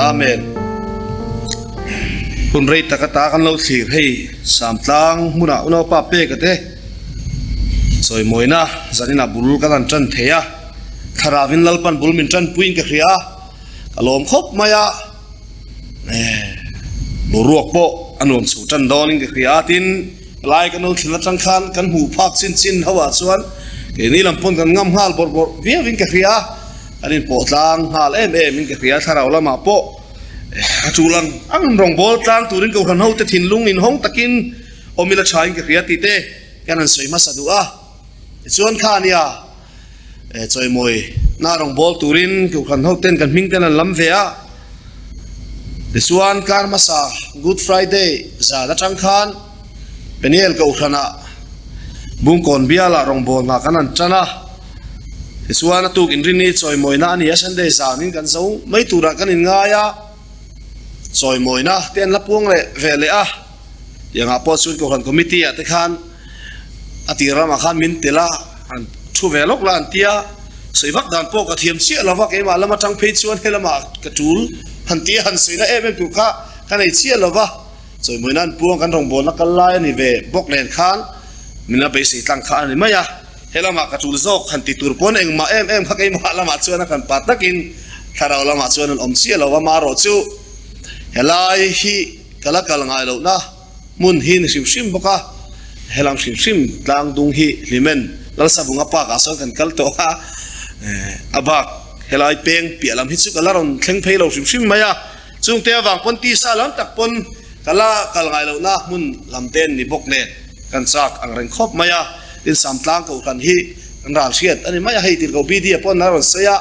Amen. Hun rei tak ata kan lo thlir hei Samtlang hmunah unaupa peka te chawimawina zaninah bul kan han tan thei a, Thlarauin Lalpan bul min tanpuiin ka hria a, ka lawm khawp mai a, boruak pawh a nuam chho tan dawnin ka hria a, tin Lai kan lo thlen atang khan kan hmuh phak chin chin ho ah chuan keini lam pawn kan ngam nghal bawrh bawrh viau in ka hria a, kan inpawh tlang nghal em em in ka hria a, thlarau lamah pawh a tul ang ang rawngbâwl tlang turin kohhran ho te thinlung inhawng takin awm ila tha in ka hria tih te kan han sawi hmasa duh a, tichuan kha ania chawimawi na rawngbâwl turin kohhran ho ten kan hming ten an lam ve a, tichuan kar hmasa Good Friday zan atang khan. Peniel Kohhranah Bungkawn bialah rawngbâwl hna kan han ṭan a, tichuan a tuk inrinni chawimawina a ni a, Sunday zanin kan zo mai turah kan inngai a, chawimawina te an la puang leh ve leh a, tiangah pawh chuan Kohhran Committee ah te khan a tir ramah khan min tel a, an thu ve lawk la an ti a, sawi vak dan pawh ka thiam chiah lo va, keimah lama ṭang phei chuan helamah ka ṭul han ti a, han sawina em em tur kha ka nei chiah lo va. Chawimawina an puang kan rawngbawlna kal lai a ni ve bawk nen khan min la beisei tlang kha a ni mai a, he lamah ka tul zawk han ti tur pawn engmah em em kha keimah lamah chuan a kan pa takin thlarau lamah chuan an awm chiah lo va, marawh chu helai hi ka la kal ngai lohna hmun hi ni hrim hrim bawk a, helam hrim hrim tlang dung hi Hlimen Lalsavunga park ah sawn kan kal tawh a, a bak helai peng piah lam hi chu ka la rawn thleng phei lo hrim hrim mai a. Chungte avang pawn tisa lam tak pawn ka la kal ngai lohna hmun lam te an ni bawk nen kan chak ang reng khawp mai a, tin Samtlang Kohhran hi kan ral hriat a ni mai a, hei tirhkoh BD-a pawn a rawn sawi a,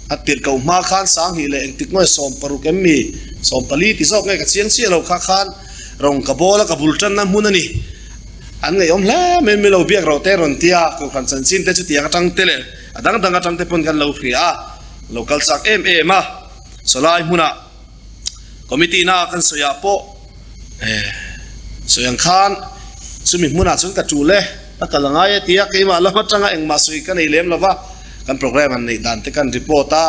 a tirhkoh hma khan 10,000 leh engtik nge 16 em mi 14 ti zawk nge ka chiang chiah lo kha khan rawng ka bawl a ka bul tanna hmun a ni an ngaihawm hle mai mi lo biak rawh te rawn tia Kohhran chanchin te chutiang atang te leh a dang dang atang te pawn kan lo hria a, lo kal chak em em a. Sawlai hmunah committee na kan sawiah pawh sawi ang khan chumi hmunah chuan ka tul e, ka kal angai e tia keimah lam atanga engmah sawi ka nei lem lova kan program han neih dan te kan report a,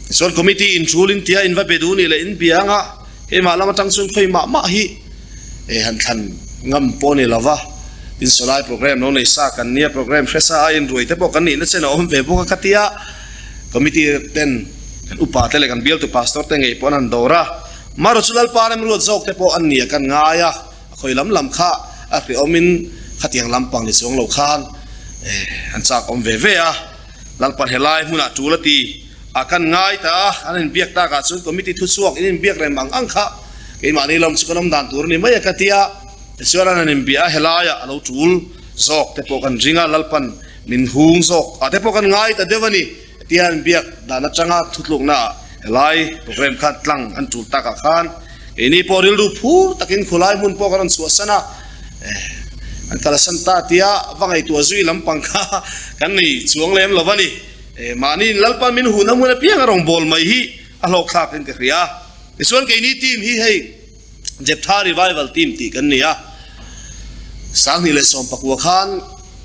tichuan committee in tul in tia in va be duh nih leh in bia anga keimah lam atang chuan khawi mah mah hi han thlan ngam pawh a ni lova, tin sawlai program lo nei sa kan nia program hre sa a inruai te pawh kan nihna chen a awm ve bawk a ka tia committee ten. Kan upa te leh kan bialtu pastor te ngei pawh an han dawr a, Maru chu Lalpa remruat zawk te pawh an ni a kan ngai a, a khawi lam lam kha a hrehawmin khatiang lampang ni chuang lo khan an chak awm ve ve a, Lalpan helai hmunah tul a ti a kan ngai ta a, an inbiak takah chuan committee thuchhuak in inbiak rem ang ang kha keimahni lawm chu kan awm dan tur a ni mai a ka ti a, tichuan an han inbiah a helaiah a lo tul zawk te pawh kan ring a, Lalpan min hung zawk ah te pawh kan ngai ta deuh a ni. Hetiang biak dan atanga thutlukna ah helai program khan tlang an tul takah khan keini pawh rilru phur takin khulai hmun pawh kan rawn chhuahsan a, an kalsan ta tia va ngaihtuah zui lampang kha kan nei chuang lem lo a ni. Mahni Lalpan min hun a hmun apiang a rawn bawl mai hi a hlawk thlakin ka hria. Tichuan keini team hi hei Jeptha Revival Team tih kan ni a, 2019 khan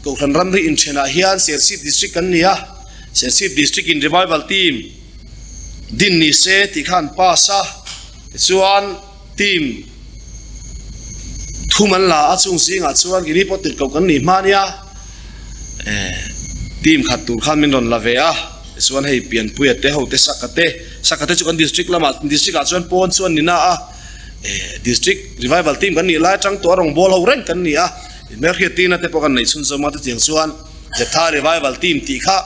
Kohhran ramri inthenah hian Serchhip District kan ni a, Serchhip District in Revival Team din ni se tih kha an pass a, tichuan team thum an la a, chung zingah chuan Guinea pawh tirhkoh kan nih hma nia, team khat tur khan min rawn la ve a, tichuan hei Pianpuia te ho te Saka te, Saka te chu kan district lamah district ah chuan pawn chu an ni na a, district revival team kan nih lai atang tawh a rawngbâwl ho reng kan ni a, hmelhriat tirna te pawh kan neih chhunzawm a chutiang chuan Jeptha revival team tih kha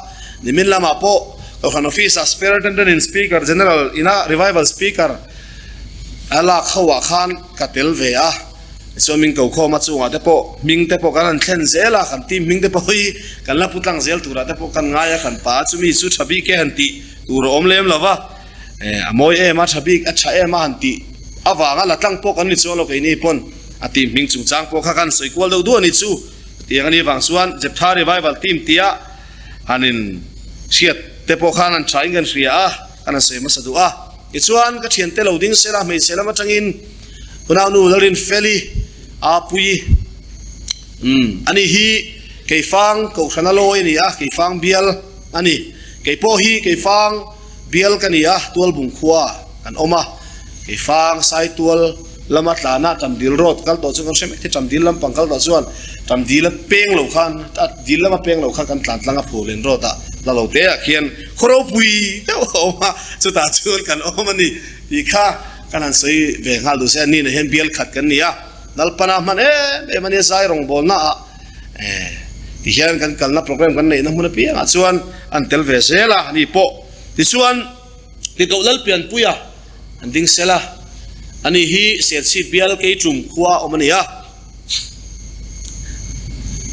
nimin lamah pawh Kohhran office ah superintendent in speaker general ina revival speaker a lak ho ah khan ka tel ve a, tichuan min ko khawm a chungah te pawh hming te pawh kan han thlen zel a, kan team hming te pawh hi kan la pu tlang zel turah te pawh kan ngai a, kan pa chumi chu tha bik e han tih. Tur a awm lem lo va, a mawi em a, tha bik a tha em a han tih avanga la tlang pawh kan ni chuang lo keini pawn a team hming chungchang pawh kha kan sawi kual deuh duh a ni chu. Tiang a nih vang chuan Jeptha Revival Team tia han in hriat te pawh khan an tha in kan hria a, kan han sawi hmasa duh a. Tichuan ka thiante lo ding sela hmeichhe lam atangin Hunaunu Lalrinfeli Apuii umm ani hi Keifang Kohhrana lawi a ni a, Keifang bial a ni. Kei pawh hi Keifang bial ka ni a, Tualbung khua kan awm a, Keifang Saitual lama tlana Tamdil road kal tawh chu kan hre mai thei, Tamdil lampang kal tawh chuan Tamdil a peng lo khan dil lama peng lo khan kan tlan tlang a Phullen road ah la lo te ah khian khaw ropui deuh a awm a, chutah chuan kan awm a ni tih kha kan han sawi ve nghal duh se a nina hian bial khat kan ni a, Lalpana hman em em a nia zai rawngbawlna ah ti hian kan kalna program kan neihna hmun apiangah chuan an tel ve zel a ni pawh tichuan. Tikoh Lalpianpuia an ding sel a, ani hi Serchhip bial Keitum khua awm a ni a.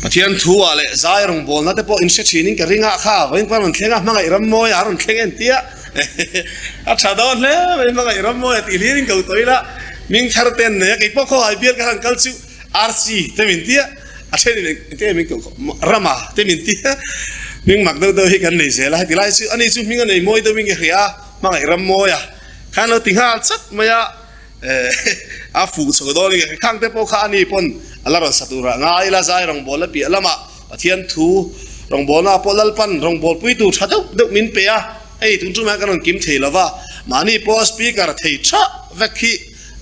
Pathian thu ah leh zai rawngbawlna te pawh in hre thin in ka ring a, kha vawiin pawh a rawn thleng a, hmangaih rammawi a rawn thleng en tia a tha dawn hle mai, hmangaih rammawi a tih hlir in ko tawh ila, hming thar te an nei a, keipawh khawhai bial ka han kal chu RC te min tia, a then in engte nge min koh khawh, Rama te min tia, hming mak deuh deuh hi kan nei zel a, heti lai chu ani chu hming a nei mawi deuh in ka hria a, hmangaih ram mawi a, khan lo ti nghal chat mai a, a fuh chho dawn in ka hria, khang te pawh kha ani pawn a la rawn sa tur ah ngai ila zai rawngbawlna piah lamah Pathian thu rawngbawlna pawh Lalpan rawngbawlpui tur tha deuh deuh min pe a, hei tun tumah kan rawn kim thei lova, mahni pawh speaker thei tha vek hi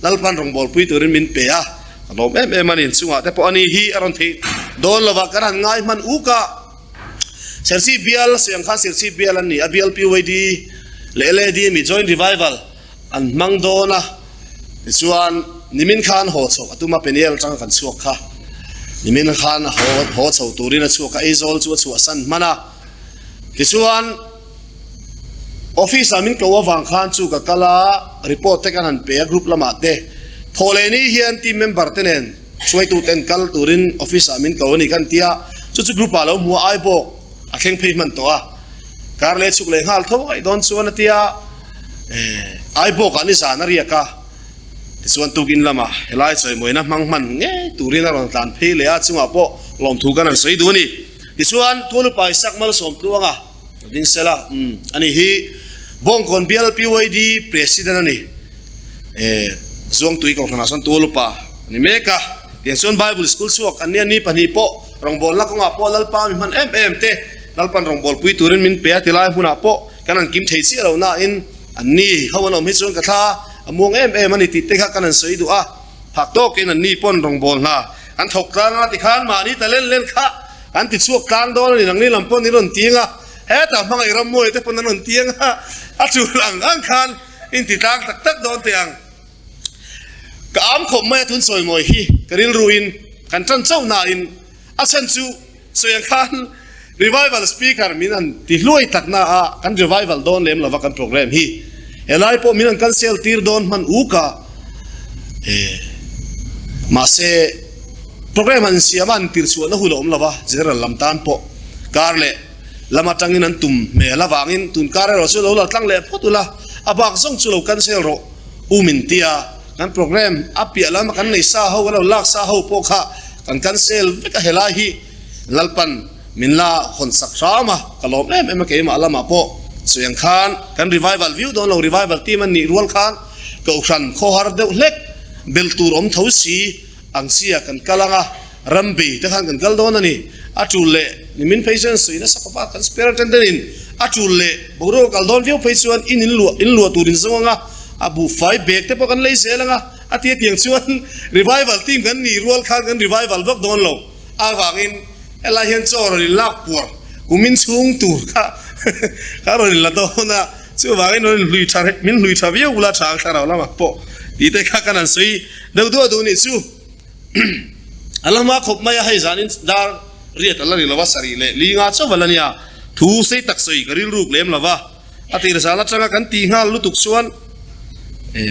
Lalpan rawngbawlpui turin min pe a, ka lawm em em a ni. Inchungah te pawh a ni hi a rawn theih dawn lova kan han ngai hman uk a. Serchhip bial sawi ang khan Serchhip bial an ni a, bial PYD leh LAD mi Joint Revival an hmang dawn a. Tichuan nimin khan haw chhoh a tum a, Peniel atanga kan chhuak kha nimin khan haw haw chho turin a chhuak a, Aizawl chu a chhuahsan hman a. Tichuan. Office ah min ko avang khan chu ka kal a, report te kan han pe a group lamah te. Thawhleh ni hian team member te nen hruaitu ten kal turin office ah min ko a ni kan ti a, chu chu group ah lo hmu a ai bawk a thleng phei hman tawh a. Kar leh chhuk leh nghal tho aih dawn chuan a ti a, eh ai bawk ah nizan a riak a, tichuan tukin lamah helai chawimawina hmang hman ngei turin a rawn tlan phei leh a, chungah pawh lawmthu kan han sawi duh a ni. Tichuan Tualupa Isaac Malsawmtluanga. Ding sela, umm, ani hi Bawngkawn bial PYD President a ni. Eh, Zuangtui Kohhranah chuan tual upa a ni mek a. Tiang chuan Bible School chhuak an nia ni pahnih pawh rawngbawlna kawngah pawh Lalpa mi hman em em te Lalpan rawngbawlpui turin min pe a ti lai hmunah pawh kan han kim thei chiah lo nain an ni ho an awm hi chuan ka thla a muang em em a ni tih te kha kan han sawi duh a. Phak tawkin an ni pawn rawngbâwl hna an thawk tlang a tikhan mahni talent len kha an ti chhuak tlang dawn a ni. Nangni lam pawn in rawn tiang a, hetah hmangaih rammawi te pawn an rawn tiang a, a tul ang ang khan in ti tlang tak tak dawn teh ang. Ka am khawp mai a tun sawimawi hi ka rilru in kan tan chauh nain a chhan chu sawi ang khan revival speaker min han ti hluai tak na a kan revival dawn lem lova kan program hi helai pawh min han cancel tir dawn hman uk a eh mahse program han siam a an tir chhuahna hun a awm lova general lam tan pawh kar leh lam atangin an tum hmel avangin tun kar erawh chu lo la tlang leh phawt ula a bak zawng chu lo cancel rawh u min tia kan program a piah lama kan nei sa ho kan lo lak sa ho pawh kha kan cancel vek a helai hi Lalpan min la hawn sak hram a, ka lawm em em a keimah lamah pawh sawi ang khan kan revival viau dawn lo, revival team an nih rual khan Kohhran khawhar deuh hlek bel tur awm tho si ang sia kan kal ang a, ram bei te khan kan kal dawn a ni, a tul leh nimin phei chuan sawi nasa khawp a, kan superintendent in a tul leh boruak a kal dawn viau phei chuan in in luah in luah tur in zawng ang a, a buhfai bag te pawh kan lei zel ang a, a tia tiang chuan revival team kan nih rual khan kan revival vak dawn lo. Avangin helai hian chaw rawn in lak puar kumin chhung tur kha ka rawn in la dawn a, chuvangin rawn in hlui tha min hlui tha viau ula tha ang thlarau lamah pawh tih te kha kan han sawi deuh duah duh nih chu. A la hma khawp mai a, hei zanin dar riat a la ni lova sarih leh li nga chauh a la nia, thu sei tak sawi ka rilruk lem lova, a tir zan atanga kan tih nghal lutuk chuan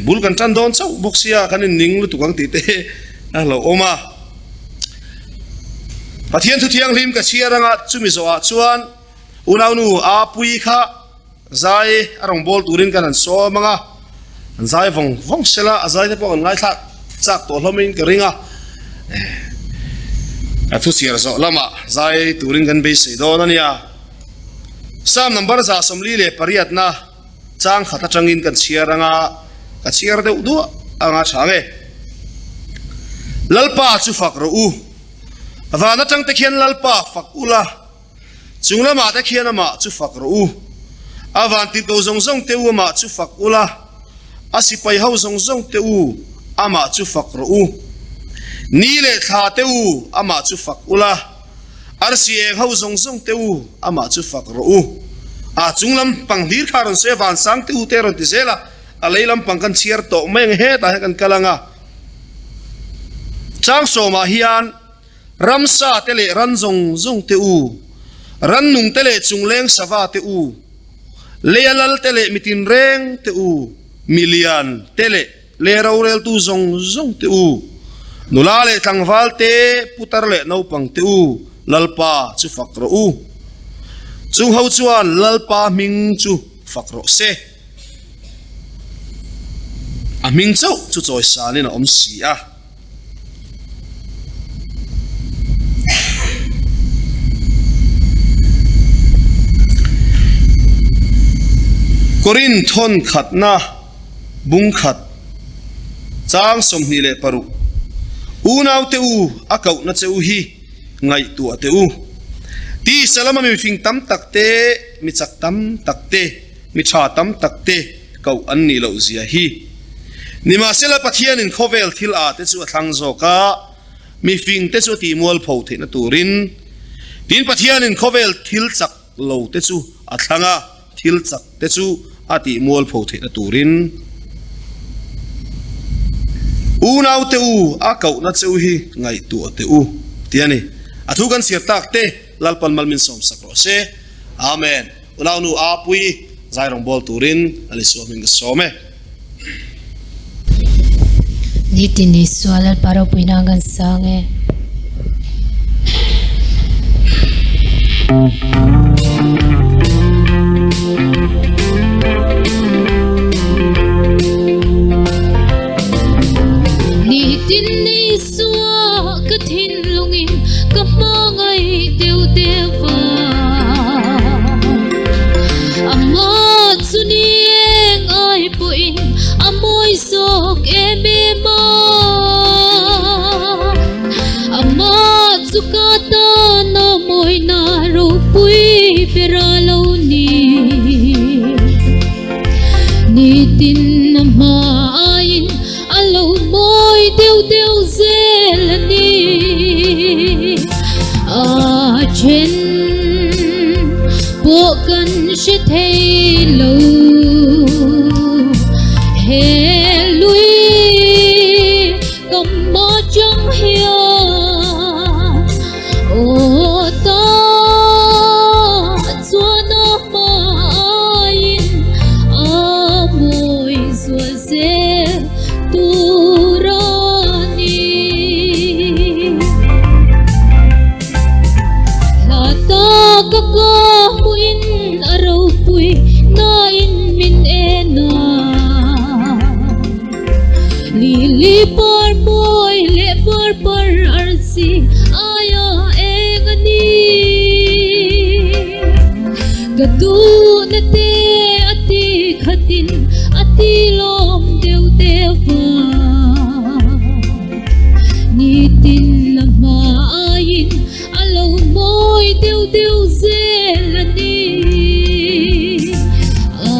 bul kan tan dawn chauh bawk sia kan in ning lutuk ang tih te a hlauhawm a. Pathian thu thianghlim ka chhiar anga chumi zawhah chuan unaunu Apuii kha zai a rawn bawl turin kan han sawm anga an zai vawng vawng sela a zai te pawh kan ngaithlak chak tawh hlawmin ka ring a a thu chhiar zawh lamah zai turin kan beisei dawn a nia. Psalm number 148 na chang khat atangin kan chhiar anga ka chhiar deuh duah anga tha nge. Lalpa chu fak rawh u. Van atang te khian Lalpa fak ula, chung lamah te khian amah chu fak rawh u. A van tirhko zawng zawng te u amah chu fak ula. A sipai ho zawng zawng te u, amah chu fak rawh u. Ni leh thla te u, amah chu fak ula. Arsi eng ho zawng zawng te u, amah chu fak rawh u. A chung lampang hlir kha rawn sawi a, vansang te u te rawn ti zel a, a lei lampang kan chhiar tawh mai ang hetah hian kan kal ang a. Chang sawmah hian ramsa te leh ran zawng zawng te u, rannung te leh chungleng sava te u, Leia lal te leh mitin reng te u, milian te leh le roreltu zawng zawng te u, nula leh tlangval te, putar leh naupang te u, Lalpa chu fak rawh u. Chung ho chuan Lalpa hming chu fak rawh se. A hming chauh chu chawisanin a awm si a. Korin thawn khatna bung khat chang 26 Unaute u a kohna che u hi ngaihtuah teh u. Tisa lama mifing tam tak te, mi chak tam tak te, mi tha tam tak te koh an nih loh zia hi. Nimahsela Pathianin khawvel thil a te chu a thlang zawk a, mifing te chu a tihmualpho theihna turin. Tin, Pathianin khawvel thil chak lo te chu a thlang a, thil chak te chu a tihmualpho theihna turin. Unaute u, a kohna che u hi ngaihtuah teh u, tih a ni. A thu kan chhiar tak te Lalpan mal min sawmsak rawh se. Amen. Unaunu Apuii zai rawngbâwl turin a Isua hming ka sawm e. Nitin Isua Lalpa ropuina an kan sang e. Nitin Isua ka thinlungin ka hmangaih deuh deuh va. Amah chu ni eng ai pawhin a mawi zawk em em a. Amah chu ka tan a mawina ropui ber a lo ni. Nitin a hmaiin A lo mawi deuh deuh zel a ni. A then pawh kan hre thei lo. He lui ka hma chang hian aw ta chuan a hmaiin a mawi zual Zel tur a ni. Hla tak a ka hmuhin a ropui nain min en a. Lili par mawi leh var par arsi aia eng a ni. Ka duhna te a ti khatin a ti lawm deuh deuh va. Nitin la hmaiin a lo mawi deuh deuh zel a ni. A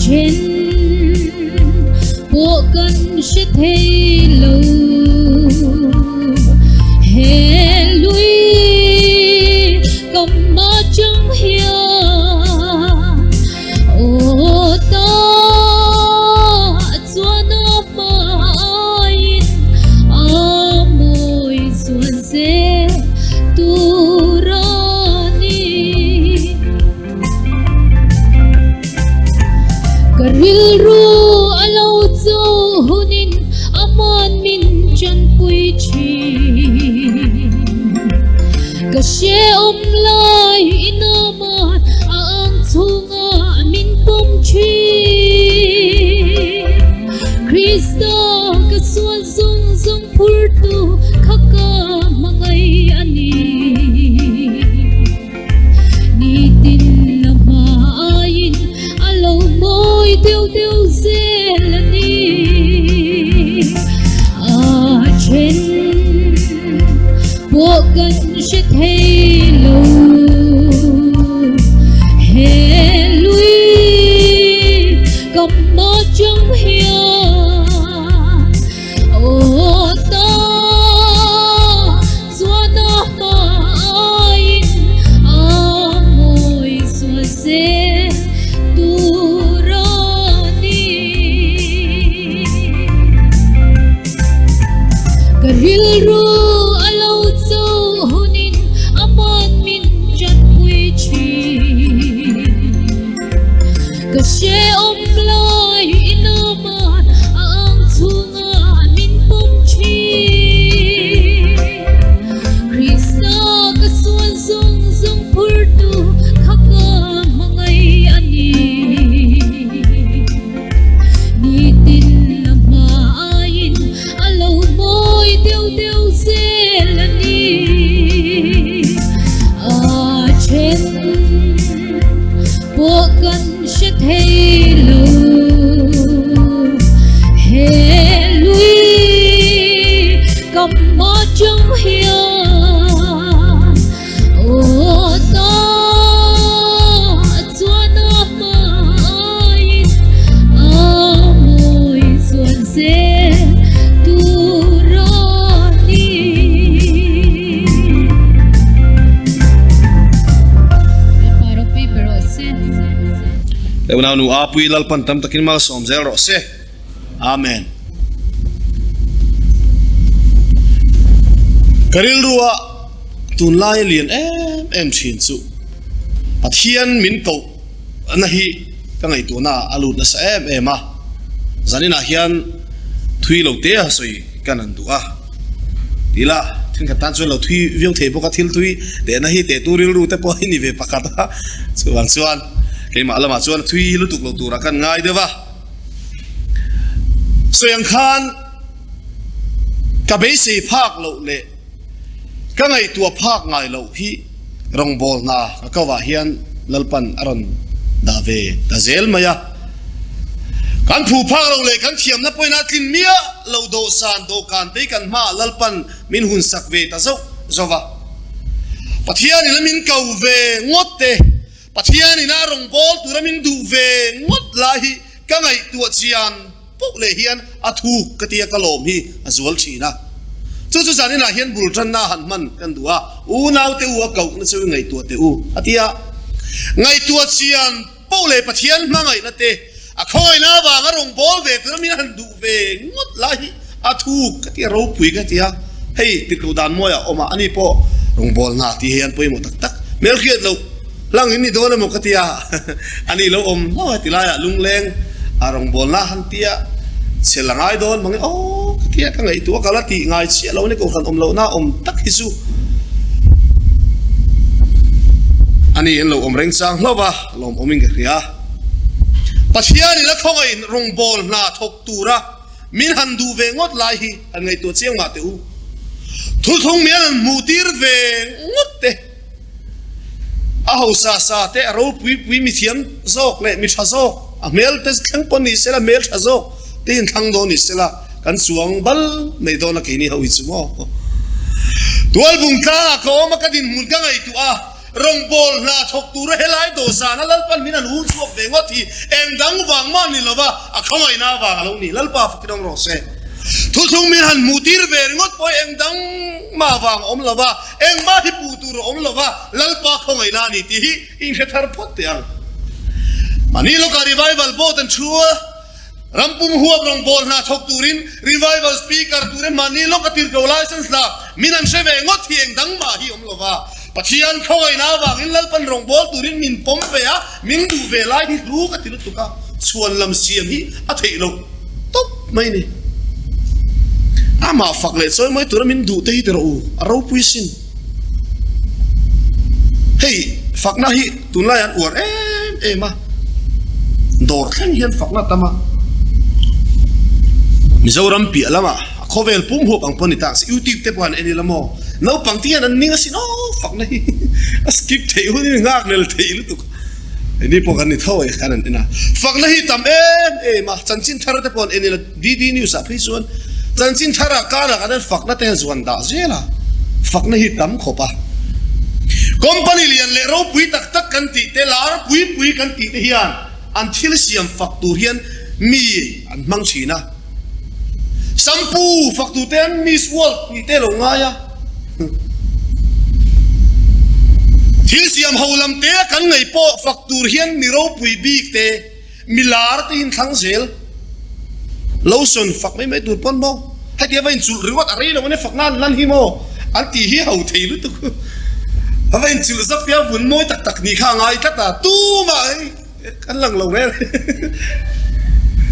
then pawh kan hre thei lo. He lui Ka ma chang hian aw ta chuan a hmaiin a mawi zual zel tur a ni. Ka rilru a lo cho hunin a man min chanpui thin. Ka hrehawm lai in awm a, a ang chhunga min pawm thin. Krista ka sual zawng zawng phurtu kha ka hmangaih a ni. Nitin la hmaiin a lo mawi deuh deuh zel a ni. A then pawh kan hre thei lo. He lui ka. kam atang hian aw ta chuan a hma aiin a mawi zual zel tur a ni. Ka rilru a lo cho hunin aman min tanpui thin. Ka hrehawm lai in aman a ang chhungah min pawm thin. Krista ka sual zawng zawng phurtu kha ka hmangaih a ni. Nitin la hma aiin a lo mawi deuh deuh zel a ni. A then pawh kan hre thei lo. He lui kam atang hian Aw ta chuan a hmaiin a mawi zual zel tur a ni. Lalpa ropui ber rawh se. Unau nu Apui Lalpan tam takin malsawm zel rawh se. Amen. Ka rilrua tunlai a lian em em thin chu Pathian min koh na hi ka ngaihtuahna ah a lut nasa em em a, zaninah hian thui lo te a sawi ka nan duh a, tila thenkhat tan chuan lo thui viau thei bawk a, thil thui tehna hi tehtu rilru te pawh hi ni ve pakhat a, chuvang chuan keimah lamah chuan thui lutuk lo turah kan ngai deuh a. Sawi ang khan ka beisei phak loh leh ka ngaihtuah phak ngai loh hi rawngbâwl hna ka kovah hian Lalpan a rawn dah ve ta zel mai a. Kan phu phak loh leh kan thiamna pawhin a tlin miah lo dawhsan dawhkan te hi kan hmaah Lalpan min hun sak ve ta zauh zauh va. Pathianin a min ko ve ngawt te. Pathian ina rawngbâwl tura min duh ve ngawt lai hi ka ngaihtuah chian poh leh hian a thuk ka tia ka lawm hi a zual thin a. Chu chu zan inah hian bul tanna han hman kan duh a, unaute u a kohna chu i ngaihtuah teh u a ti a. Ngaihtuah chian poh leh Pathian hmangaihna te a khawina avanga rawngbâwl ve tura min han duh ve ngawt lai hi a thuk ka tia ropui ka tia hei tirhkoh dan mawi a awm a ani pawh rawngbâwl hna tih hian pawimawh tak tak hmelhriat loh hlang in ni dawn emaw ka tia ani lo awm hlauh a ti laiah lungleng a rawngbâwl na han tia chhel a ngai dawn mang e aw ka tia ka ngaihtuah ka la tih ngai chiah lo ni kohhran awm lohna awm tak hi chu ani an lo awm reng chang hlauh a lawmawm in ka hria Pathian in a khawngaih rawngbâwl hna thawk tura Min han duh ve ngawt lai hi han ngaihtuah chiang mah teh u. Thuthlung min han hmuh tir ve ngawt te, a hausa sa te, a ropui pui mi thiam zawk leh mi tha zawk, a hmel te thleng pawh ni sela hmel tha zawk te in thlang dawn ni sela kan chuang bal mai dawn a keini ho hi chu maw. Tualbung tlangah ka awm a ka dinhmun ka ngaihtuah a. Rawngbâwl hna thawk tura helai dawhsana Lalpan min an ûl chhuak ve ngawt hi eng dang vang mah ni lova a khawngaihna avang a lo ni. Lalpa fakin awm rawh se. Thuthlung min han hmuh tir ve ringawt pawh hi eng dang mah vang a awm lova, engmah hi puh tur a awm lova, Lalpa khawngaihna a ni tih hi i inhre thar phawt teh ang. Mahni lawkah revival board an thu a, Rampum huap rawngbâwl hna thawk turin revival speaker tur mahni lawk a tirhkoh license la min an hre ve ngawt hi eng dang mah hi awm lova. Pathian khawngaihna avangin Lalpan rawngbâwl turin min pawm ve a, min duh ve lai hi hlu ka ti lutuk a, chhuan lam siam hi a theih loh tawp mai ni. Amah fak leh chawi mai tura min duh te hi ti rawh u, a ropui sin. Hei fakna hi tunlai an uar em em a, dawr thleng hian fakna a tam a. Mizoram piah lamah a khawvel pum huap ang pawh ni tak se YouTube te pawh han en ila maw, naupang te hian an ning asin aw fakna hi a skip theih hun in nghak lel theih lutuk ni pawh kan ni tho e khan an en a. Fakna hi tam em em a, chanchin thar te pawh an en ila. DD News ah phei chuan chanchin thar ah karah kan en fakna te zuan dah zel a, fakna hi tam khawp a. Company lian leh ropui tak tak kan tih te, lar pui pui kan tih te hian. an thil siam fak tur hian mi an hmang thin a. Shampoo fak tur te hian Miss World nih te lo ngai a. Thil siam ho lam te a kan ngei pawh fak tur hian mi ropui bik te, mi lar te hi an thlang zel. Lotion fak mai mai tur pawn maw? Hetiang va inchulh ringawt a rei lo ania fak nan lan hi maw? An tih hi ho thei lutuk. A va inchulh zak tia vun mawi tak tak nih kha a ngai tlat a, tumah hei kan lang lo reng.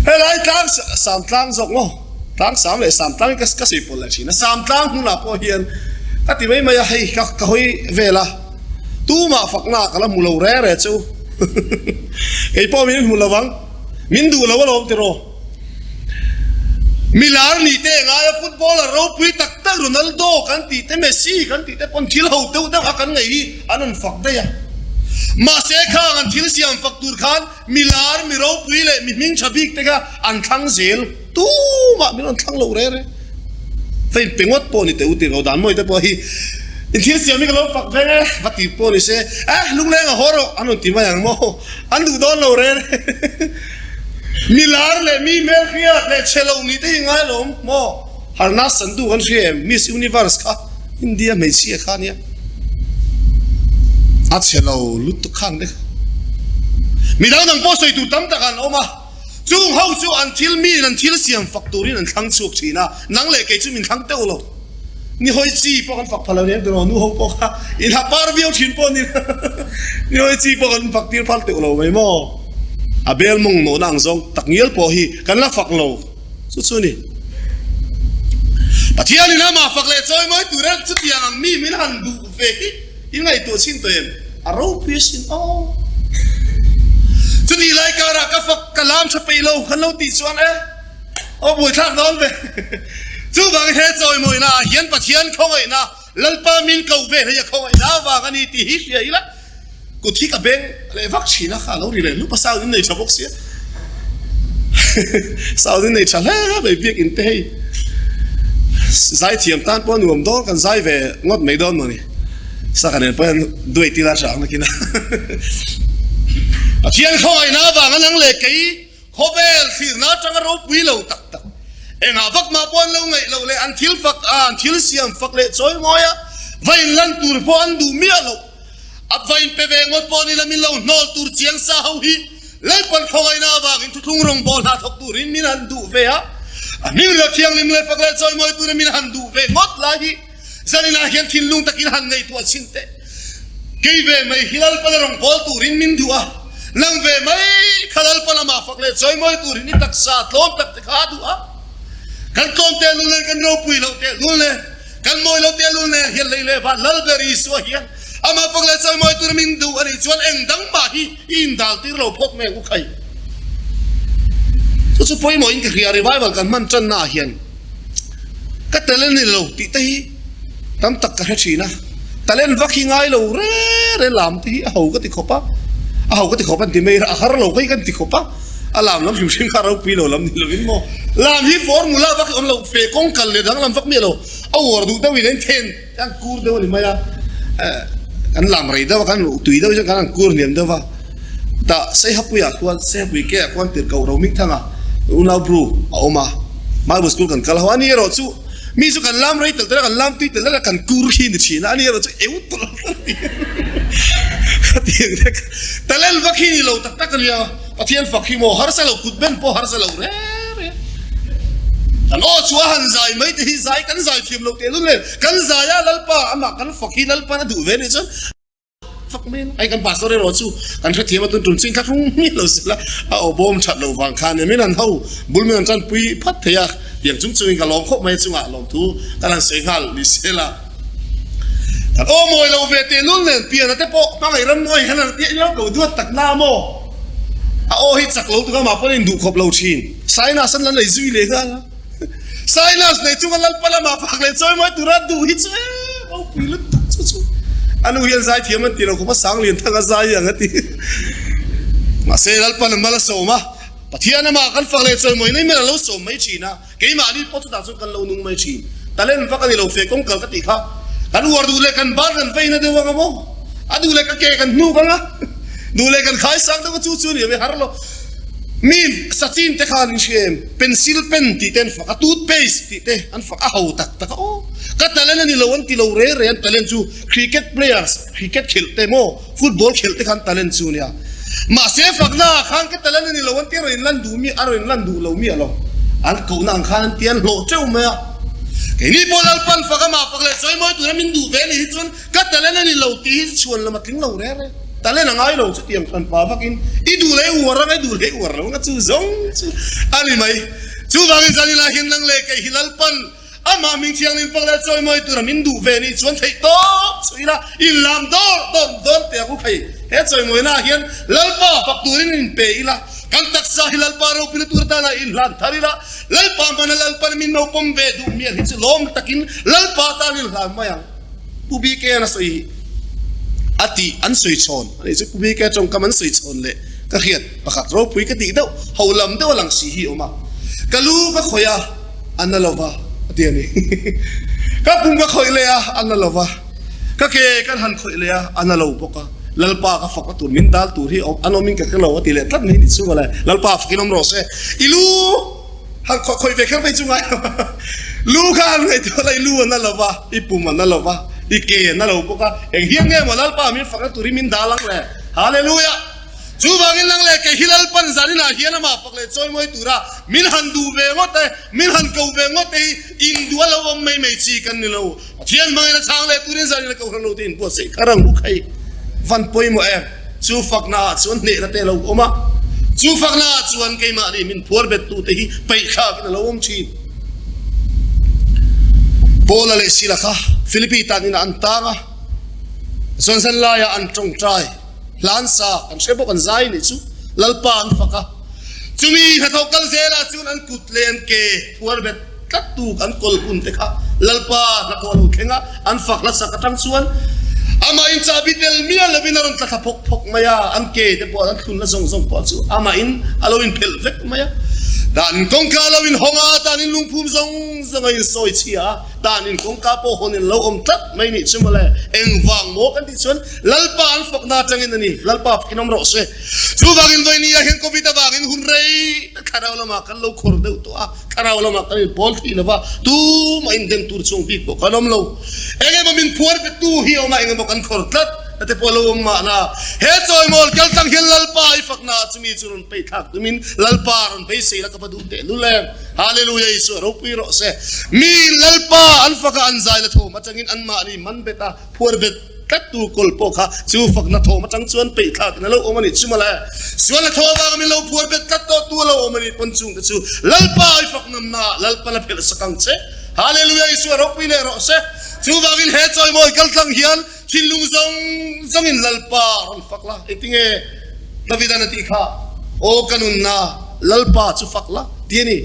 Helai tlang sam tlang zawk maw? Tlang sam leh sam tlang hi ka sawi pawlh leh thin a, sam tlang hmunah pawh hian ka ti mai mai a, hei ka ka hawi vel a, tumah fakna ka la hmu lo reng reng chu. Kei pawh min hmu lo ang, min duh lo alawm tiraw. Milar nih te ngai a footballer ropui tak tak Ronaldo kan tih te Messi kan tih te pawn thil ho deuh deuh a kan ngaih hi an rawn fak daih a. Mahse khang an thil siam fak tur khan milar mi ropui leh mi hming tha bik te kha an thlang zel tumah min rawn thlang lo reng reng. Hei pe ngawt pawh ni teh u tih lo dan mawi te pawh hi in thil siam hi ka lo fak veng e va ti pawh ni se eh lungleng a haw rawh an rawn ti mai ang maw an duh dawn lo reng mi lar leh mi hmel hriat leh chhe lo nih te hi ngai lo awm maw Harnas Sandhu kan hria em Miss Universe kha India hmeichhia kha ania a chhe lo lutuk khan te kha midang dang pawh sawi tur tam tak an awm a. Chung ho chu an thil miin an thil siam fak turin an thlang chhuak thin a, nang leh kei chu min thlang teuh lo. Ni hawi chi pawh kan fak phal lo nen tiraw, nu ho pawh kha in ha par viau thin pawh ni ni hawi chi pawh kan fak tir phal teuh lo mai maw. A bel mawng nawhna ang zawng tak ngial pawh hi kan la fak lo chu chu ni. Pathianin amah fak leh chawi mawi tur e chutiang ang mi min han duh ve hi. I ngaihtuah chin tawh em? A ropui asin aw. Chutih lai karah ka fak ka lam tha peih lo kan lo tih chuan e aw buaithlak dawn ve. Chuvangin he chawimawina ah hian Pathian khawngaihna Lalpa min koh ve hei a khawngaihna avang a ni tih hi hria ila kut hi ka beng leh vak thin a kha a lo ri leh hlup a sound in nei tha bawk sia. Sound in nei tha hle mai biakin te hei zaithiam tan pawh a nuam dawn kan zai ve ngawt mai dawn mawni. Saka nen pawh hian duai tila tha ang nakin a. Pathian khawngaihna avanga nang leh kei khawvel thlirna atanga ropui lo tak tak engah vak mah pawh an lo ngaih loh leh an thil fak a an thil siam fak leh chawi ngawi a va in lan tur pawh an duh miah loh a va in pe ve ngawt pawh ni la min lo hnawl tur chiang sa ho hi Lalpan khawngaihna avangin thuthlung rawngbawl hna thawk turin min han duh ve a, a hming leh thianghlim leh fak leh chawi mawi turin min han duh ve ngawt lai hi Zaninah hian thinlung takin han ngaihtuah chhin teh. Kei ve mai hi Lalpana rawngbawl turin min duh a, nang ve mai kha Lalpa lamah fak leh chawimawi turin i taksa tlawm tak te kha a duh a. Kan tlawm tehlul nen, kan ropui loh tehlul nen, kan mawi loh tehlul nen hian lei leh van Lalber Isua hian amah fak leh chawimawi turin min duh a nih chuan eng dang mah hi i indal tir lo phawt mai ang u khai. Chu chu pawimawhin ka hria revival kan hman tannaah hian. Ka talent ni lo tih te hi tam tak ka hre thin a, talent vak hi ngai lo re re lam te hi a ho ka ti khawp a, a ho ka ti khawp an ti mai a, a har lo ka hi kan ti khawp a, a lam lam hrim hrim kha ropui lo lam ni lovin maw, lam hi formula vak hi awm lo, fe kawng kal leh danglam vak miah lo, a uar duh deuhin a inthen a kur deuh a ni mai a, kan lam rei deuh a, kan tui deuh hian kan han kur hniam deuh a. Tah Seihapuiah khuan Seihapuii ke ah khuan tirhkoh Rohmingthanga unau bru a awm a, Bible school kan kal ho a, ani erawh chu mi chu kan lam rei tel tel a, kan lam tui tel tel a, kan kur hi ni thin a, ani erawh chu eu tawlh tawlh a ti a ti ang vek. Talent vak hi ni lo tak tak a nia, Pathian fak hi maw harsa lo, kut ben pawh harsa lo reng reng. Kan aw chu a han zai mai te hi zai kan zai thiam lo tehlul nen, kan zai a Lalpa amah kan fak hi Lalpan a duh ve nih chuan, Fak mai a, ai kan pastor erawh chu kan hrethiam a tun tum ching thlahrung miah lo sela a aw bawm that loh vang khan min an ho bul min an tanpui phat thei a, tiang chung chungin ka lawm khawp mai a chungah lawmthu kan han sawi nghal ni sela kan aw mawi lo ve teh lul nen pian a te pawh hmangaih ram mawi hian an tia ilo ko duat tak na maw a aw hi chak lo tuk a mah pawn a induh khawp lo thin sinus an la nei zui leh nghal a. Silas nei chunga Lalpa lamah fak leh chawi mawi tura duh hi chu e ropui lutuk chu chu a nu hian zai thiam an ti lo khawp a sang lian thang a zai ang a ti. Mahse Lalpa lam a la sawm a, Pathian amah kan fak leh chawi mawi nei hmel a lo sawm mai thin a, keimahni pawh chutah chuan kan lo nung mai thin. Talent vak a ni lo fe kawng kal ka tih kha kan uar duh leh kan ban kan veina deuh ang a maw? A duh leh ka ke kan hnuk ang a. Duh leh kan khai sang deuh a chu chu ni awm e har lo. Mi Sachin te khan in hria em? Pencil pen tih te an fak a, toothpaste tih te an fak a ho tak tak a aw. Ka talent a ni lo an ti lo re re an talent chu cricket players, cricket khelh te maw football khelh te khan talent chu nia. Mahse fakna ah khan ka talent a ni lo an ti a rawn inlan duh mi a rawn inlan duh lo mi a lo. An kohna ang khan an ti an hlawh teuh mai a. Keini pawh Lalpan fak amah fak leh chawi mawi tura min duh ve ni hi chuan Ka talent a ni lo tih hi chhuan lam a tling lo reng reng. Talent a ngai lo chutiang hran pa vakin i duh leh i uar ang, i duh leh i uar lo ang a chu zawng chu a ni mai. Chuvangin Zanila hian nang leh kei hi Lalpan amah hming thianghlim fak leh chawimawi tura min duh ve nih chuan theih tawp chu ila inlam dawr dawr dawn teh ang u phei. He chawimawina ah hian Lalpa fak turin inpe ila, kan taksa hi Lalpa ropui tur atana inhlan thar ila, Lalpa hmana Lalpan min naupawm ve duh mial hi chu lawm takin Lalpa tan inhlan mai ang. Pu BK-an a sawi a tih an sawi chhawn a nih chu Pu BK tawngkam an sawi chhawn leh ka hriat pakhat ropui ka tih deuh ho lam deuh a lang si hi a awm a, ka lu ka khawih a, a na lo va a ti a ni. Ka pum ka khawih leh a, a na lo va, ka ke kan han khawih leh a, a na lo bawk a, Lalpa ka fak a tur min dal tur hi an awmin ka hre lo a ti leh tlat mai ni chu mawle, Lalpa fakin awm rawh se, i lu. Han khawih khawih ve kher mai chu ngai lo a, lu kha han ngaihtuah la i lu a na lo va, i pum a na lo va, i ke a na lo bawk a, eng hian nge maw Lalpa min fakna turin min dal ang le? Hallelujah! Chuvangin lang leh kei hi Lalpan zaninah hian amah fak leh chawimawi tura min han duh ve ngawt e, min han ko ve ngawt e hi induh a lo awm mai mai chi kan ni lo. Pathian hmangin a chhang leh turin zanin a kohhran lo te inbuatsaih kha rang u khai van pawimawh em? Chu fakna ah chuan hnehna te a lo awm a, chu fakna ah chuan keimahni min phuar bet tu te hi peih thlakin a lo awm thin. Paula leh Sila kha Philippi tan inah an tang a, chuan zanlaiah an tawngtai hlan sa kan hre bawk an zai nih chu Lalpa an fak a, chumi hnathawk kal zelah chuan an kut leh an ke phuar bet Tlat tuk an kawl hun te kha Lalpa hnathawh a lo thleng a, an fak hlasak atang chuan amah in chahbi tel miah lovin a rawn tla thla phawk phawk mai a, an ke te pawh an thlunna zawng zawng pawh chu amah in a lo inphelh vek mai a. Dan in kawngka a lo inhawng a, dan in lungphum zawng zawng a insawi chhia a, dan in kawngka pawh hawn in lo awm tlat mai nih chu mawle. Engvang maw kan tih chuan Lalpa an fakna atangin a ni, Lalpa fakin awm rawh se. Chuvangin vawinia hian Covid avangin hun rei tak thlarau lamah kan lo khawr deuh tawh a, Thlarau lamah kan inpawl thei lo va, tumah indem tur chung bik pawh kan awm lo. Eng emaw min phuar petu hi a awm a, eng emaw kan khawr tlat na te pawh a lo awm mahna. He chawimawl kal tlang hian Lalpa i fakna ah chumi chu rawn peih thlak tumin Lalpa rawn beisei la ka va duh teh lul em. Hallelujah Isua ropui rawh se. Mi Lalpa an faka an zai la thawm atangin anmahni man bet a, phuar bet. Tlattu kawl pawh kha chu fakna thawm atang chuan peih thlak in a lo awm a nih chu mawle. Sual a thaw avanga min lo phuar bet tlat tawh tu a lo awm a nih pawn chungte chu Lalpa i fak namna ah Lalpan a phelh sak ang che. Hallelujah Isua ropui leh rawh se. Chuvangin he chawimawi kaltlang hian thinlung zawng zawngin Lalpa rawn fak la. Engtinge Davidan a tih kha? Aw ka nunna Lalpa chu fak la ti a ni.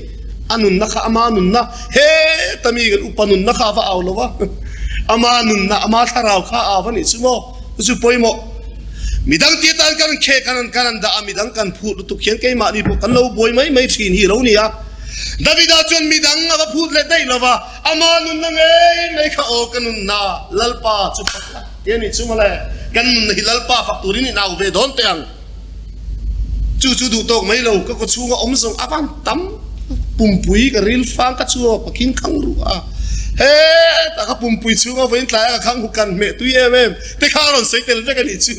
A nunna kha ama nunna, heta mi kan upa nunna kha a va au lo va, ama nunna, ama thlarau kha a au a nih chu maw? Chu chu pawimawh. Midang tih atan kan khe kan an kan an dah a, midang kan phut lutuk hian keimahni pawh kan lo buai mai mai thin hi lo ni a. Davida chuan midang a va phut leh daih lo va, ama nunna ngei mai kha aw ka nunna, Lalpa chu fak la ti a nih chu mawle. Kan nunna hi Lalpa fak turin in au ve dawn teh ang. Chu chu duh tawk mai lo, ka kaw chhunga awm zawng a van tam pumpui ka ril fang ka chhuak ka khing khang ruh a, hetah ka pumpui chhunga vawiin tlaia ka khang hu kan hmeh tui em em te kha a rawn sawi tel vek a nih chu.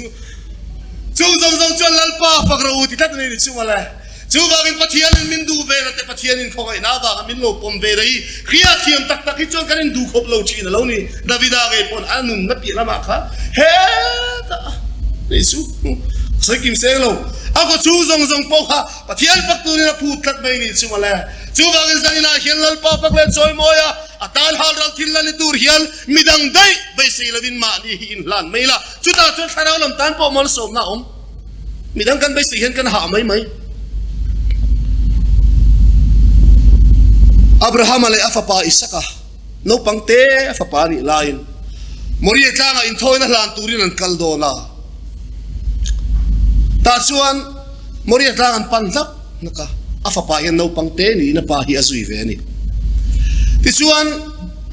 Chung zawng zawng chuan Lalpa fak rawh u ti tlat a ni chu mawle. Chuvangin Pathianin min duh ve na te Pathianin khawngaihna avanga min lo pawm ve rei hria thiam tak tak hi chuan kan induh khawp lo thin a lo ni. Davida ngei pawn a nunna piah lamah khan hetah hei chu sawi kim seng lo a kaw chhung zawng zawng pawh kha Pathian fak turin a phut tlat mai ni chu mawle. Chuvangin zaninah hian Lalpa fak leh chawimawi a, a tan hal ral thil la ni tur hian midang daih beisei lovin mahni hi inhlan mai la, chutah chuan thlarau lam tan pawh malsawmna a awm. Midang kan beisei hian kan hah mai mai. Abrahama leh a fapa Isaka naupang te a fapa nih laiin Moria tlangah inthawina hlan turin an kal dawn a. Tah chuan Moria tlang an pan hlak hlak a, a fapa hian naupang te niin a pa hi a zui ve a ni. Tichuan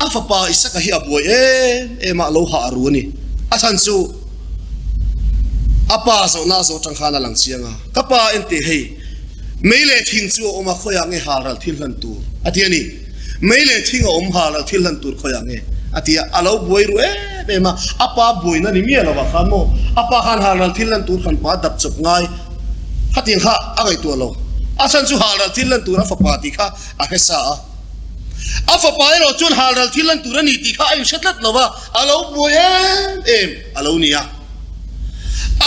a fapa Isaka hi a buai em em a, a lo hah ru a ni. A chhan chu. A pa zawhna a zawh tang khan a lang chiang a, Ka pa enteh hei, mei leh thing chu a awm a, khawiah nge halral thil hlan tur? a ti a ni. Mei leh thing a awm, halral thil hlan tur khawiah nge? a ti a, a lo buai ru em em a, a pa buaina ni miah lovah khan maw, a pa khan halral thil hlan tur khan pa dap chawp ngai khatiang kha a ngaihtuah lo, a chhan chu halral thil hlan tur a fapa tih kha a hre sa a. A fapa erawh chuan halral thil lan tur a ni tih kha a inhre tlat lo va, a lo buai em em a lo ni a.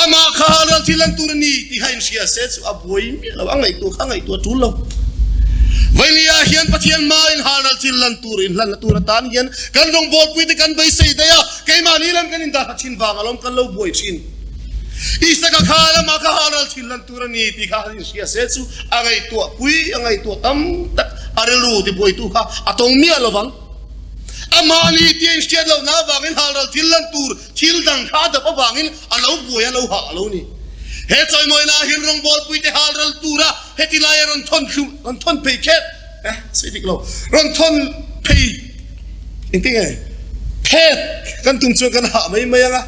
Amah kha halral thil lan tur a ni tih kha inhria se chu a buai miah lo, a ngaihtuah kha a ngaihtuah tul lo. Vainia hian Pathian hmain halral thil lan tur inhlanna tur atan hian kan rawngbawlpuite kan beisei daih a, keimahni lam kan indah tha thin vang alawm kan lo buai thin. Isaka kha amah kha halral thil lan tur a ni tih kha han inhria se chu a ngaihtuah pui, a ngaihtuah tam tak a rilru tibuaitu kha a tawng miah lo vang. Amahni tia inhriat lohna avangin halral thil lan tur thil dang kha a dap avangin a lo buai a, lo hah a lo ni. He chawimawina ah hian rawngbawlpuite halral tura heti laia rawn thawn thlu, rawn thawn phei khet, eh sawi dik lo, rawn thawn phei engtin nge phet kan tum chuan kan hah mai mai ang a,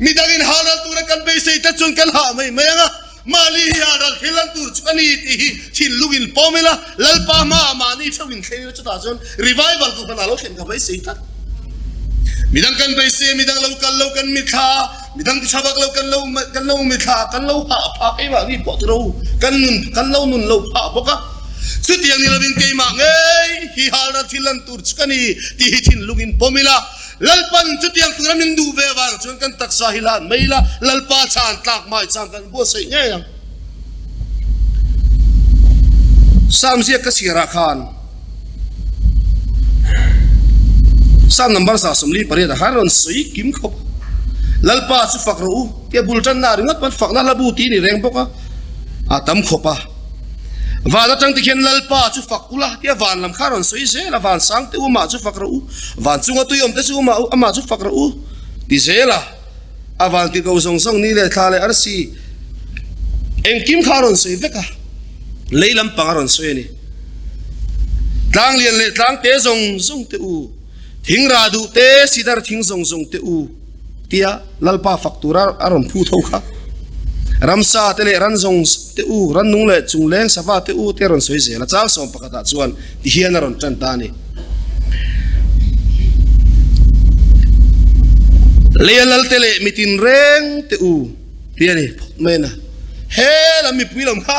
midangin halral tura kan beisei tlat chuan kan hah mai mai ang a. Mahni hi a ral thil an tur chu a ni tih hi thinlung in pawm ila, Lalpa hmaah mahni theuh in thleng ila chutah chuan revival tur hmanah lo thlen ka beisei tlat. Midang kan beisei a, midang lo kal lo kan mithla a, midang ti tha vak lo kan lo kan lo mithla a, kan lo hah phah keimahni pawh tiro kan nun kan lo nun lo phah bawk a. Chutiang ni lovin keimah ngei hi halral thil an tur chu ka ni tih hi thinlung in pawm ila, Lalpan chutiang tura min duh ve avang chuan kan taksa hi hlan mai ila, Lalpa chhan tlak hmai chang kan buatsaih ngei ang. Psalm ziak ka chhiarah khan Psalm number 148 ah khan rawn sawi kim khawp a, Lalpa chu fak rawh u tia bul tanna ringawt pawn fakna hla bu tih a ni reng bawk a, a tam khawp a. Van atang te khian Lalpa chu fak ula tia van lam kha rawn sawi zel a, van sang te u amah chu fak rawh u, van chunga tui awm te chu amah u amah chu fak rawh u ti zel a, a van ti ko zawng zawng ni leh thla leh arsi engkim kha a rawn sawi vek a, lei lampang a rawn sawi a ni. Tlang lian leh tlang te zawng zawng te u, thing rah duh te sidar thing zawng zawng te u. Tia Lalpa fak tura a rawn phu tho kha. Ramsa te leh ran zawng te u, rannung leh chungleng sava te u te a rawn sawi zel a, chang sawm pakhatah chuan ti hian a rawn tan ta a ni. Leia lal te leh mitin reng te u ti a ni phawt mai a na. He lam mipui lam kha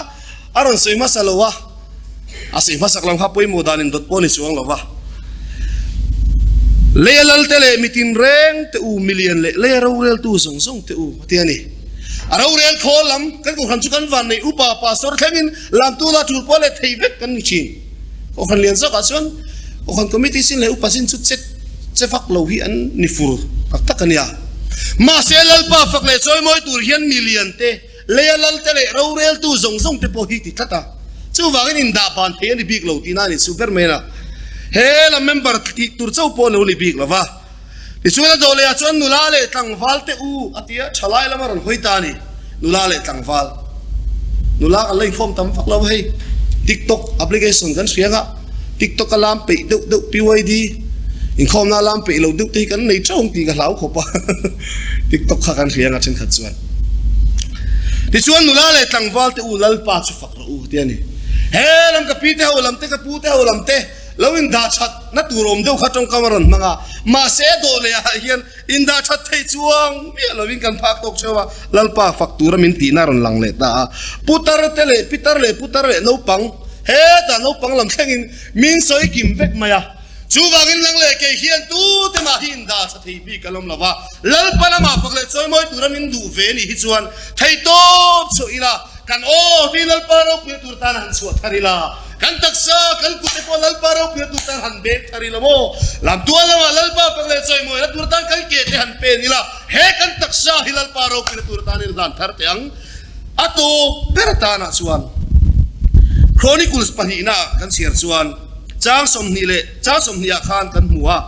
a rawn sawi hmasa lo a. A sawi hmasak lam kha pawimawh dan indawt pawh a ni chuang lo va. Leia lalte leh mitin reng te u, milian leh leia roreltu zawng zawng te u a ti a ni. A rorel khawl lam kan kohhran chu kan van neih upa pastor thlengin lamtu la tul pawh leh thei vek kan ni thin. Kohhran lian zawkah chuan kohhran committee sin leh upa sin chu che che vak lo hi an ni fur tak tak a nia. Mahse Lalpa fak leh chawimawi tur hian milian te, Leia lalte leh roreltu zawng zawng te pawh hi ti tlat a, chuvangin indah ban thei a ni bik lo tihna a ni chu ber mai a. He lam member tih tur chauh pawh a lo ni bik lo va. Tichuan a dawh lehah chuan nula leh tlangval te u a ti a, thalai lama rawn hawi ta a ni. Nula leh tlangval. Nula kan la inkhawm tam vak lo a hei. TikTok application kan hria nga, TikTok a lam peih deuh deuh PYD inkhawmna a lam peih lo deuh te hi kan nei teuh ang tih ka hlau khawp a. TikTok kha kan hria nga thenkhat chuan. Tichuan nula leh tlangval te u Lalpa chu fak rawh u ti a ni. He lam ka pi te ho lam te ka pu te ho lam te lo indah that na tur awm deuh kha tawngkam a rawn hmang a, mahse dawh leh ah hian indah that theih chuang miah lovin kan phak tawk theuh a, Lalpa fak tura min tihna a rawn lang leh ta a. Putar te leh pitar leh putar leh naupang hetah naupang lam thlengin min sawi kim vek mai a. Chuvangin lang leh kei hian tute mah hi indah tha thei bik a lawm lo va, Lalpa lamah fak leh chawimawi tura min duh ve nih hi chuan thei tawp chhuah ila, kan aw hi Lalpa ropuia tur tan han chhuah thar ila, kan taksa, kan kut te pawh Lalpa ropuia tur tan han bek thar ila maw? Lamtual lamah Lalpa fak leh chawimawi la tur tan kan ke te han pen ila, he kan taksa hi Lalpa ropuia tur tan in hlan thar teh ang. A tawp ber atanah chuan Chronicles pahnihna kan chhiar chuan, Chang 20 leh chang 20 ah khan kan hmu a,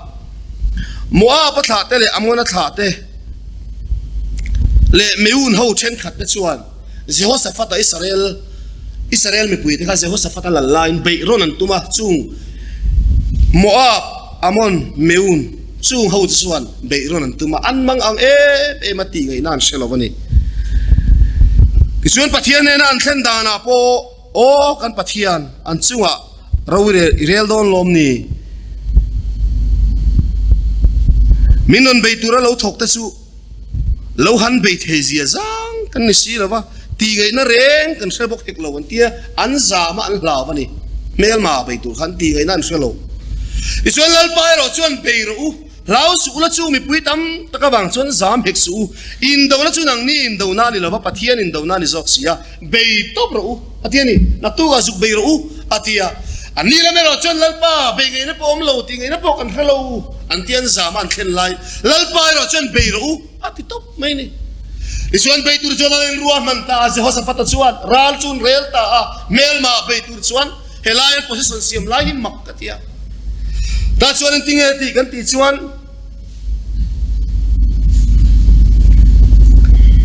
Moab-a thlahte leh Amona thlahte leh Meun ho thenkhatte chuan Jehoshaphat-a Israel Israel mipuite kha Jehoshaphat-a lal laiin beih rawn an tum a, chung Moab, Amon, Meun chung ho te chuan beih rawn an tum a, an mang ang em em a tih ngaihna an hre lo a ni. Tichuan Pathian nena an thlen danah pawh, Aw kan Pathian, an chungah ro i rel dawn lawm ni? Min rawn bei tura lo thawk te chu lo han bei thei zia zang kan ni si lo va, tih ngaihna reng kan hre bawk hek lo an tia, an zam a an hlau a ni. Hmelma bei tur kha an tih ngaihna an hre lo. Tichuan Lalpa erawh chuan bei rawh u. Hlau suh ula chu mipui tam tak avang chuan zam hek suh u. Indona chu nangni indona a ni lova, Pathian indona a ni zawk si a, bei tawp rawh u a ti a ni. Naktukah zuk bei rawh u a ti a. An ni lam erawh chuan Lalpa bei ngaihna pawh awm lo, tih ngaihna pawh kan hre lo an ti a, an zam a an thlen lai. Lalpa erawh chuan bei rawh u a ti tawp mai a ni. Tichuan bei tur chuan an inruahman ta a, Jehoshaphat-a chuan ral chu an rel ta a, hmelma bei tur chuan Helai an position siam lai hi mak ka ti a. Tah chuan engti nge tih kan tih chuan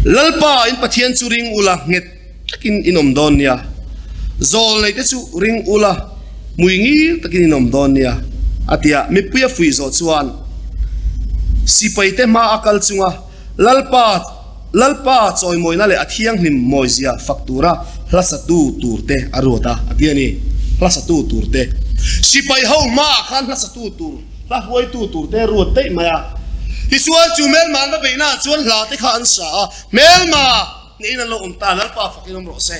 Lalpa in Pathian chu ring ula nghet takin in awm dawn nia. Zawl nei te chu ring ula mui ngil takin in awm dawn nia a ti a. Mipui a fuih zawh chuan sipai te hma a kal chunga Lalpa Lalpa chawimawina leh a thianghlim mawizia fak tura hla satu turte a ruat a, a ti a ni. Hla satu turte. Sipai ho hmaah khan hla satu tur, hla hruaitu turte a ruat daih mai a. Tichuan chu hmelma an va beihnaah chuan hla te kha an sa a, hmelma hnehin an lo awm ta, Lalpa fakin awm rawh se.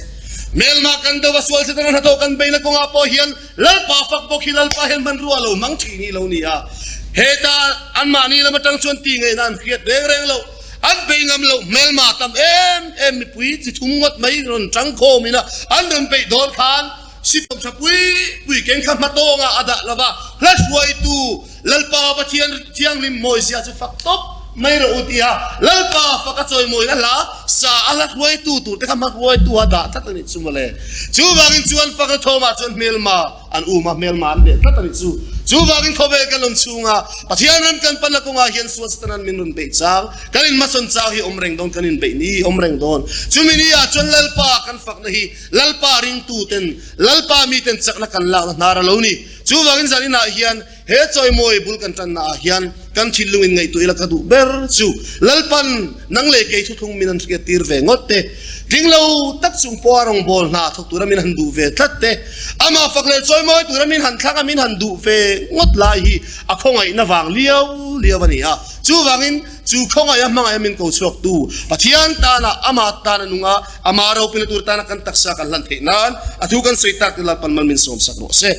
Hmelma kan do a sual che tana hnathawh kan beihna kawngah pawh hian Lalpa fak bawk hi Lalpa hian hmanrua lo hmang thin hi lo ni a. Heta anmahni lam atang chuan ti ngaihna an hriat reng reng lo. An bei ngam loh hmelma tam em em mipui chi thum ngawt mai rawn tang khawm ina an rawn beih dawn khan sitawm tha pui pui keng kha hma tawnga a dah lova hla hruaitu Lalpa Pathian thianghlim mawizia chu fak tawp mai rawh u tia Lalpa fak a chawimawina hla sa a hla hruaitu tur te kha hma hruaitu a dah tlat a nih chu mawle. Chuvangin chuan fak a thawmah chuan hmelma An um a, hmelma an leh tlat a nih chu. Chuvangin khawvel kan awm chhunga Pathian ram kan panna kawngah hian sual Satanan min rawn beih chang, kan inhmasawn chang hi awm reng dawn, kan inbeih ni hi awm reng dawn. Chumi ni ah chuan Lalpa kan fakna hi Lalpa ringtuten, Lalpa miten chakna kan lakna hnar a lo ni. Chuvangin zaninah hian he chawimawi bul kan tanna ah hian kan thinlung in ngaihtuah ila ka duh ber chu Lalpan nang leh kei thuthlung min han hriat tir ve ngawt te, tling lo tak chung pawha rawngbâwl hna thawk tura min han duh ve tlat te, amah fak leh chawimawi tura min han thlak a min han duh ve ngawt lai hi a khawngaihna vang liau liau a ni a. Chuvangin chu khawngaiha hmangaiha min ko chhuaktu Pathian tana amah tana nunga amah ropina tur tana kan taksa kan hlan theih nan a thu kan sawi tak te Lalpan mal min sawmsak rawh se.